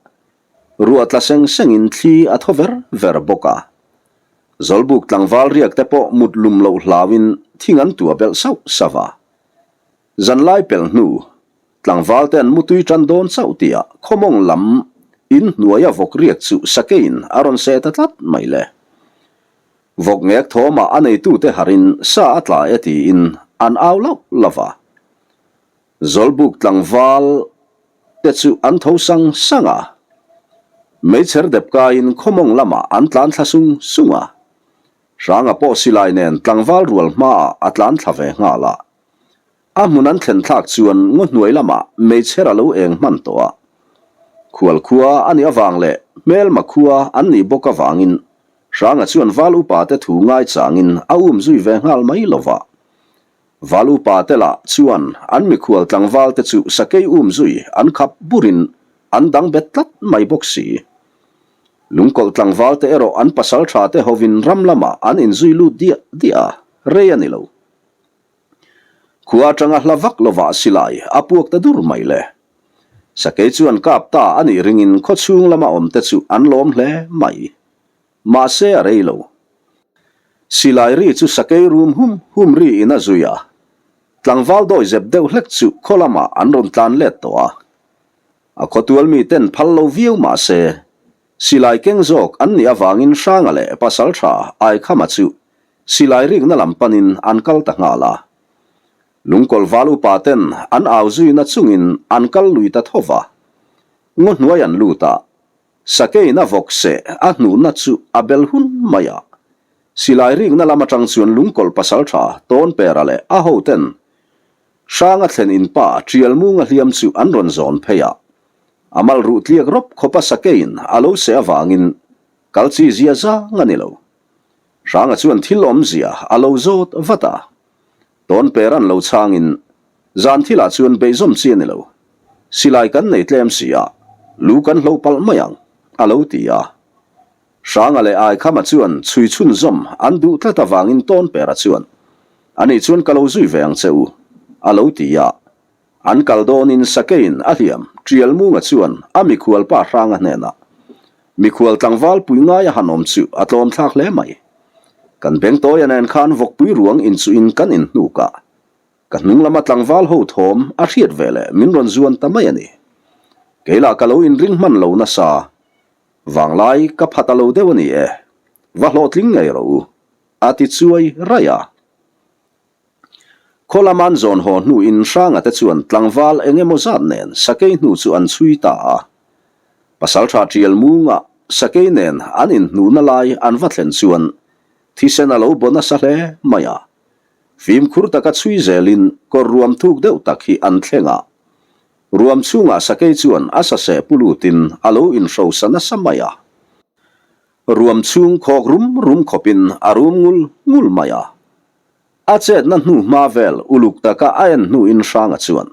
Ruah tla seng sengin thli a thaw ver ver bawk a. Zawlbuk tlangval riak te pawh mut lum loh hlauin thing an tua belh sauh sauh a. Zanlai pelh hnu, tlangval te an mutui tan dawn chauh tihah khawmawng lam in hnuaia vawk riak chu sakeiin a rawn seh ta tlat mai le. Vawk ngek thawmah a neitute harin sa a tla e tiin an au lauh lauh a. Zawlbuk tlangval te chu an tho sang sang a. Meichher dep kaiin khawmawng lamah an tlan thla sung sung a. Hranga pawh silai nen tlangval rual hmaah a tlan thla ve nghal a. A hmun an thlen thlak chuan ngaw hnuai lamah meichher a lo eng hman tawh a. Khual khua a nih avang leh hmelma khua an nih bawk avangin Hranga chuan Val upa te thu ngaichangin a um zui ve nghal mai lo va. Val upa te lah chuan an mikhual tlangval te chu sakei um zui an khap burin an dang bet tlat mai bawk si. Lungkawlh tlangval te erawh an pasal tha te hovin ram lamah an inzui lut diah diah a, rei a ni lo. Khua atanga hla vak lovah silai a puak ta dur mai le. Sakei chuan kap ta a nih ringin khawchhung lama awmte chu an lawm hle mai. Mahse a rei lo. Silai ri chu sakei rum hum hum ri in a zui a. Tlangval dawi zep deuh hlek chu khaw lamah an rawn tlan let tawh a. A khawtual miten phal lo viau mahse silai keng zawk an nih avangin Hranga leh Pasaltha Aikhama chu silai rikna lam panin an kal ta nghal a. Lungkawlh val upa ten an au zuina chungin an kal lui ta tho va. Ngaw hnuai an lut a, Sakeina vawk seh a hnuhna chu a bel hun mai a. Silai rikna lam atang chuan Lungkawlh pasaltha Tawnpera leh a hoten Hranga thlen in pa Tialmunga hliam chu an rawn zawn phei a. A mal ruh tliak rawp khawpa Sakein a lo seh avangin kal chi zia zang a ni lo. Hranga chuan thil awmzia a lo zawt vat a. Tawn per an lo chhangin zan thilah chuan beihzawm chi a ni lo. Silai kan nei tlem si a, lu kan hlo palh mai ang, a lo ti a. Hranga leh Aikhama chuan chhui chhunzawm an duh tlat avangin tawn pera chuan, Ani chuan ka lo zui ve ang che u, a lo ti a. An kal dawnin Sakeiin a hliam Tialmunga chuan a mikhual pa Hranga hnenah, Mikhual tlangval pui ngai a han awm chu a tlawm thlak hle mai. Kan bengtawia nen khan vawkpui ruang inchuhin kan inhnuk a. Ka hnung lama tlangval ho thawm a hriat veleh min rawn zuan ta mai a ni. Kei lah ka lo inring hman lo nasa. Vanglai ka pha ta lo deuh a ni e. Va hlawhtling ngei rawh u, a ti chuai raih a. Khaw lama an zawn haw hnuin Hranga te chuan tlangval eng emaw zat nen sakei hnu chu an chhui ta a. Pasaltha Tial Munga sakei nen an inhnuhna lai an va thlen chuan thisen a lo baw nasa hle mai a. Fimkhur taka chhui zelin kawr ruam thuk deuh tak hi an thleng a. Ruam chhungah sakei chuan a saseh pu lutin a lo inhrosa nasa mai a. Ruam chhung khawk rum rum khawpin a rum ngul ngul mai a. A chetna hnu hma vel uluk taka a en hnuin Hranga chuan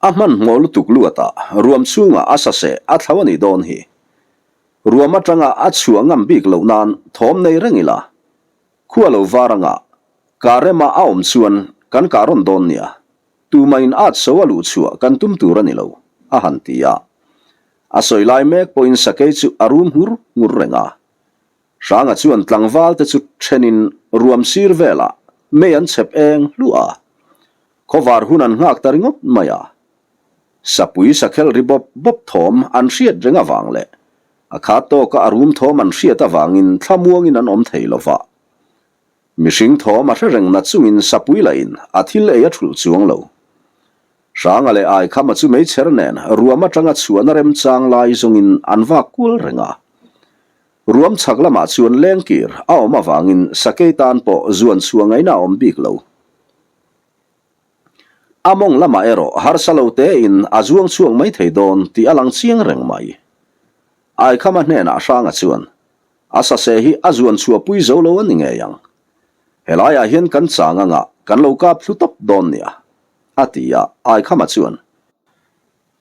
a hmanhmawh lutuk luatah ruam chhungah a saseh a thlo a nih dawn hi. Ruam atanga a chhuah ngam bik loh nan thawm nei reng ila. Khua lo var anga kah rema a awm chuan kan kah rawn dawn nia. Tumahin at so a luh chhuah kan tum tur a ni lo, a han ti a. A sawi lai mek pawhin sakei chu a rum ngur ngur reng a. Hranga chuan tlangval te chu thenin ruam sir velah mei an chhep eng hluah a. Khawvar hun an nghak ta ringawt mai a. Sapui sakhel ri bawp bawp thawm an hriat reng avang leh a khat tawka a rum thawm an hriat avangin thlamuangin an awm thei lo va. Mihring thawm a hre reng na chungin sapui lahin a thil ei a thulh chuang lo. Hranga leh Aikhama chu meichher nen ruam atanga chhuahna remchang lai zawngin an vak kual reng a. Ruam chhak lamah chuan lengkir a awm avangin sakei tan pawh zuan chhuah ngaihna a awm bik lo. A mawng lamah erawh harsa lo tein a zuang chhuak mai thei dawn tih a lang chiang reng mai. Aikhama hnenah Hranga chuan A saseh hi a zuan chhuahpui zo lo a ni ngei ang. Helaiah hian kan chang anga kan lo kap thlu tawp dawn nia, a ti a, Aikhama chuan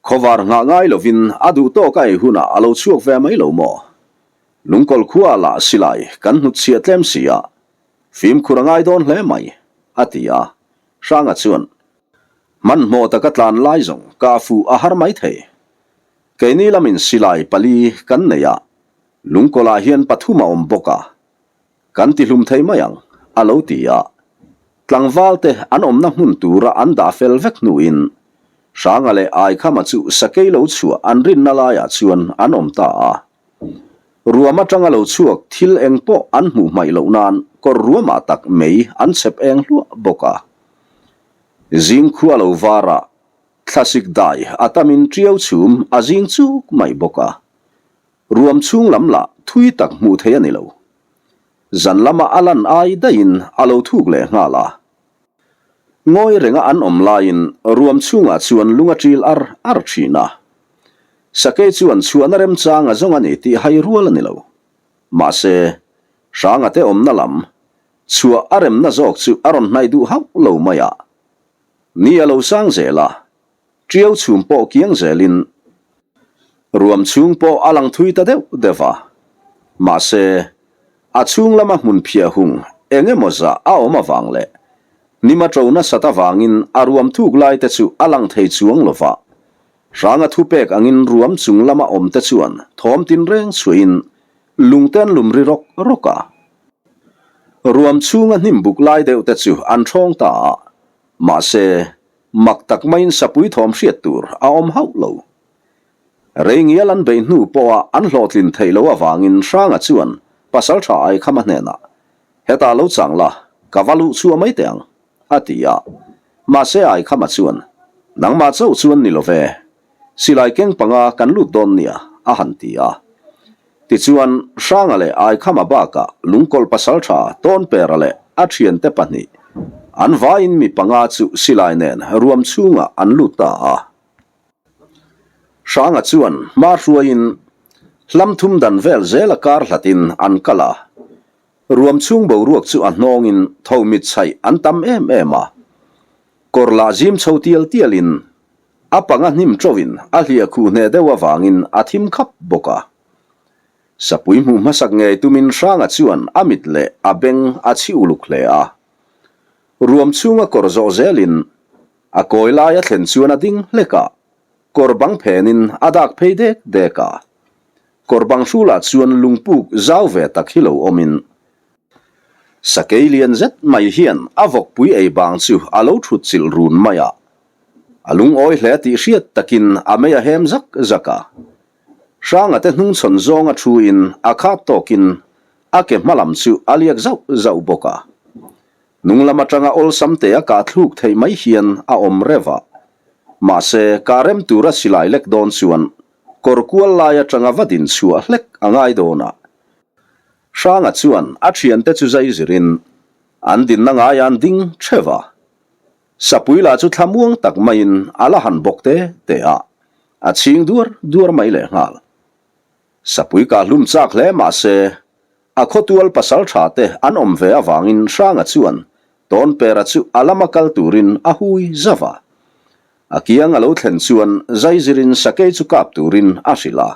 khawvar nghah ngai lovin a duh tawk a ei hunah a lo chhuak ve mai lo maw? Lungkawl khua lah silai kan hnutchhiah tlem si a, fimkhur a ngai dawn hle mai, a ti a, Hranga chuan hmanhmawh taka tlan lai zawng kah fuh a har mai thei. Keini lamin silai pali kan nei a, Lungkawlah hian pathum a awm bawk a, kan ti hlum thei mai ang, a lo ti a. Tlangvalte an awmna hmun tura an dah fel vek hnuin Hranga leh Aikhama chu sakei lo chhuah an rinna laiah chuan an awm ta a. Ruam atanga lo chhuak thil eng pawh an hmuh hmaih loh nan kawr ruamah tak mei an chhep eng hluah bawk a. Zing khua lo varah thlasik dai a tamin tiau chhum a zing chuk mai bawk a. Ruam chhung lam lah thui tak hmuh theih a ni lo. Zan lama a lan ai daihin a lo thuk leh nghal a. Ngawi renga an awm laiin ruam chhungah chuan lung a ṭil ar ar ṭhin a. Sakei chuan chhuahna remchang a zawng a ni tih hai rual a ni lo. Mahse, Hranga te awmna lam, chhuah a remna zawk chu a rawn hnaih duh hauh lo mai a. Ni a lo sang zel a, Ṭiau chhum pawh kiang zelin ruam chhung pawh a lang thui ta deuh deuh a. Mahse, a chhung lama hmun phiah hung eng emaw zah a awm avang leh hnim a ṭo nasat avangin a ruam thuk lai te chu a lang thei chuang lo va. Hranga thupek angin ruam chung lama awm te chuan thawm tinreng chhuahin lung te an lum ri rawk rawk a. Ruam chhunga hnim buk lai deuh te chu an ṭhawng ta a. Mahse, Mak tak maiin sapui thawm hriat tur a awm hauh lo. Rei ngial an beih hnu pawha an hlawhtlin theih loh avangin Hranga chuan Pasalṭha Aikhama hnenah, Hetah lo chang la, ka va luh chhuah mai teh ang, a ti a. Mahse Aikhama chuan, Nangmah chauh chuan ni lo ve, silai keng panga kan lut dawn nia, a han ti a. Tichuan, Hranga leh Aikhama bakah Lungkawlh pasalṭha Tawnpera leh a ṭhiante pahnih, an vaiin mi panga chu silai nen ruam chhungah an lut ta a. Hranga chuan hma hruaiin hlam thum dan vel zela kar hlatin an kal a. Ruam chhung boruak chu a hnawngin tho mit chhaih an tam em em a. Kawr lah zim chho tial tialin A panga hnim ṭoin a hliah khuh hneh deuh avangin a thim khap bawk a. Sapui hmuh hmasak ngei tumin Hranga chuan a mit leh a beng a chhi uluk hle a. Ruam chhunga kawr zawh zelin a kawi lai a thlen chuan a ding hlek a, kawr bang phenin a dak phei dek dek a. Kawr bang hrulah chuan lungpuk zau ve tak hi lo awmin Sakei lian zet mai hian a vawkpui ei bang chu a lo thut chilh run mai a. A lungawi hle tih hriat takin a mei a hem zak zak a. Hranga te hnungchhawn zawnga thuin a khat tawkin a ke hma lam chu a liak zauh zauh bawk a. Hnung lam atanga awlsam te a kah thluk theih mai hian a awm reuh a. Mahse, kah rem tura silai lek dawn chuan kawr kual lai atanga va din chhuah hlek a ngai dawn a. Hranga chuan a thiante chu zai zirin an dinna ngaia an ding theuh a. Sapui lah chu thlamuang tak maiin a la han bawk te te a, a chhing duar duar mai lehnghal. Sapui kah hlum chak hle mah se, a khawtual pasal tha te an awm ve avangin Hranga chuan Tawnpera chu a lama kal turin a hui zauh a. A kiang a lo thlen chuan zaizirin sakei chu kap turin a hrilh a.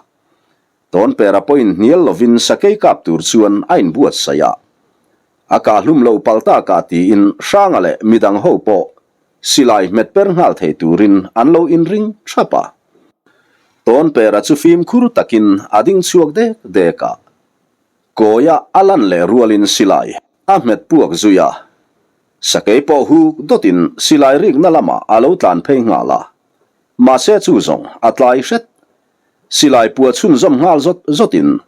Tawnpera pawhin hnial lovin sakei kap tur chuan a inbuatsaih a. A kah hlum lo pal tak ah tiin Hranga leh midang ho pawh silai hmet per nghal thei turin an lo inring thap a. Tawnpera chu fimkhur takin a ding chhuak dek dek a. Kawia a lan leh rualin silai a hmet puak zui a. Sakei pawh huk dawtin silai rikna lamah a lo tlan phei nghal a. Mahse chu zawng a tlai hret. Silai pua chhunzawm nghal zawt zawtin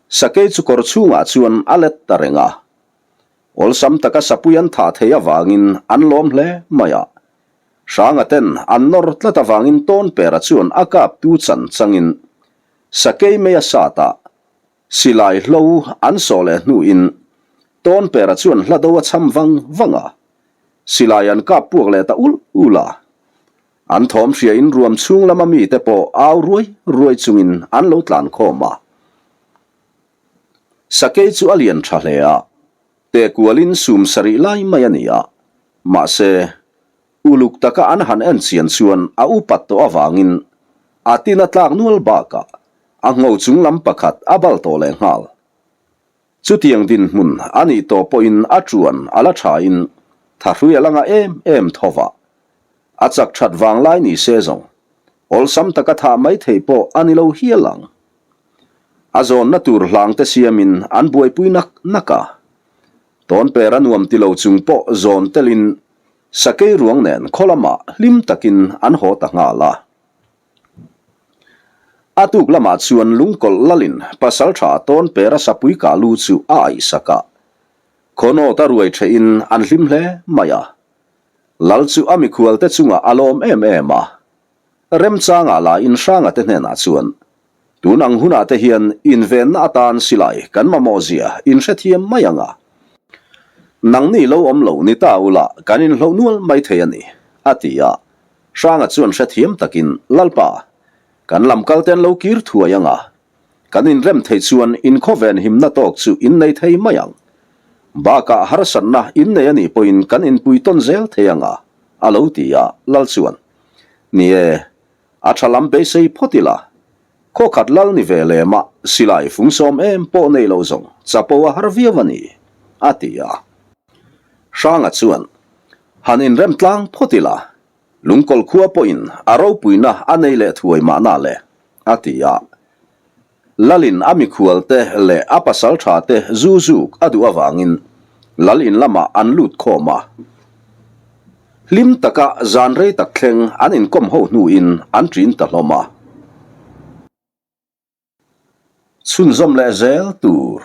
Sakei chu kawr chhungah chuan a let ta reng a. Awlsam taka sapui an thah thei avangin an lawm hle mai a. Hranga ten an nawr tlat avangin Tawnpera chuan a kap tu chan changin Sakei mei a sat a, silai hlo an sawh leh hnuin Tawnpera chuan hla do a cham vang vang a, silai an kap puak leh ta ulh ulh a. An thawm hria in ruam chhung lama mite pawh au ruai ruai chungin an lo tlan khawm a. Sakei chu a lian tha hle a, te kualin sum sarih lai mai a ni a. Mahse, uluk taka an han en chian chuan a upat tawh avangin a tin a tlak nual bakah a ngho chung lam pakhat a bal tawh lehnghal. Chutiang dinhmun a nih tawh pawhin a ṭuan a la ṭhain thahrui a la ngah em em tho va. A chak ṭhat vang lai ni se zawng, awlsam taka thah mai thei pawh a ni lo hial ang. A zawnna tur hlangte siamin an buaipui nak nak a. Tawnper a nuam ti lo chung pawh zawn telin sakei ruang nen khaw lamah hlim takin an haw ta nghal a. A tuk lamah chuan lungkawlh lalin pasalṭha Tawnpera sapui kah lu chu a aihsak a. Khawnawt a ruai ṭhehin an hlim hle mai a. Lal chu a mikhualte chungah a lawm em em a. Remchangah lain Hranga te hnenah chuan. Tun ang hunah te hian invenna atan silai kan mamawh zia inhrethiam mai ang a. Nangni lo awm lo ni ta ula kan inhloh nual mai thei a ni, a ti a. Hranga chuan hrethiam takin, Lalpa, kan lam kal te an lo kir thuai ang a. Kan inrem theih chuan inkhawven himna tawk chu innei thei mai ang. Bakah harsatna innei a nih pawhin kan inpui tawn zel thei ang a, a lo ti a, Lal chuan, Ni e, A tha lam beisei phawt ila, khaw khat lal ni ve lem a, silai fung sawm em pawh nei lo zawng chapo a har viau a ni, a ti a. Hranga chuan, Han inrem tlang phawt ila, lungkawl khua pawhin a ropuina a nei leh thuai mahna le, a ti a. Lalin a mikhualte leh a pasal thate zu zuk a duh avangin Lal in lamah an lut khawm a. Hlim taka zan rei tak thleng an inkawm ho hnuin an ṭin ta hlawm a. Chhunzawm leh zel tur.